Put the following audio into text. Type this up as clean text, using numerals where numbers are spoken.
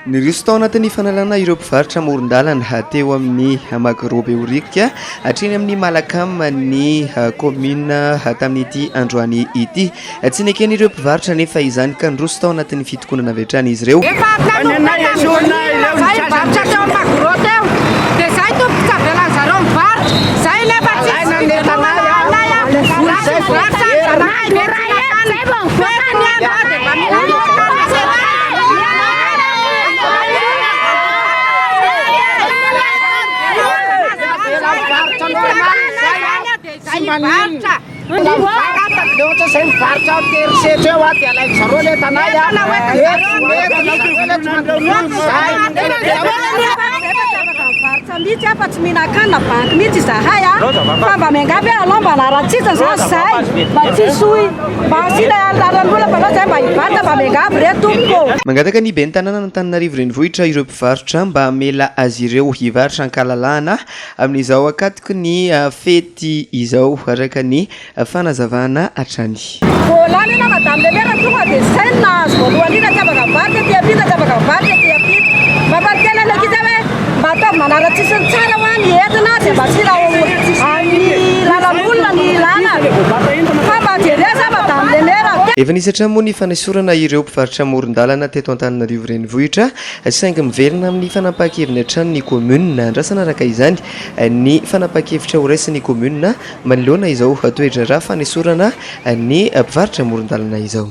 Niroso tao anatin'ny fanalana ireo mpivarotra amoron-dalana teo amin'ny Magro Behoririka hatreny amin'ny Malacam ny kaominina tamin'ity androany ity. Tsy neken'ireo mpivarotra anefa izany ka niroso tao anatin'ny fitokonana avy hatrany izy ireo. Efa nanomboka tamin'ny olona zay mivarotra teo amin'ny Magro teo dia zay tompoko tsy avelan'ny zareo mivarotra, zay nefa tsisy fivelomana anay a, raha tsy mivarotra ny zanakay dia tsy mihinana, fety ny andro a dia mba mila mihinana. Mivarotra mihitsy aho fa tsy mihinan-kanina banky mihitsy izahay a! Fa mba miangavy aho alao mba hanaratsitsiny zany zahay mba tsisy hoy mba asiana lalan'olona fa alao zahay mba hivarotra mba miangavy re tompoko ô! Mangataka ny ben'ny tanànan'Antananarivo Renivohitra ireo mpivarotra mba hamela azy ireo hivarotra an-kalalahana amin'izao ankatoky ny fety izao, araka ny fanazavana hatrany. Voalany ianao madame le maire tonga dia zay no nahazo voalohany indrindra tsy afaka mivarotra ety ampita tsy afaka mivarotra ety ampita. Mampalahelo ny ankizy aho hoe mba ataovy manara-tsisiny tsara hoa ny entina dia mba tsy amin'ny lalan'olona ny lalana fa mba jereo za madame le maire. Efa nisy hatrany moa ny fanesorana ireo mpivarotra amoron-dalana teto Antananarivo Renivohitra saingy miverina amin'ny fanapahan-keviny hatrany ny kaominina. Andrasana araka izany ny fanapahan-kevitra horaisin'ny kaominina manoloana izao toe-draharaha fanesorana ny mpivarotra amoron-dalana izao.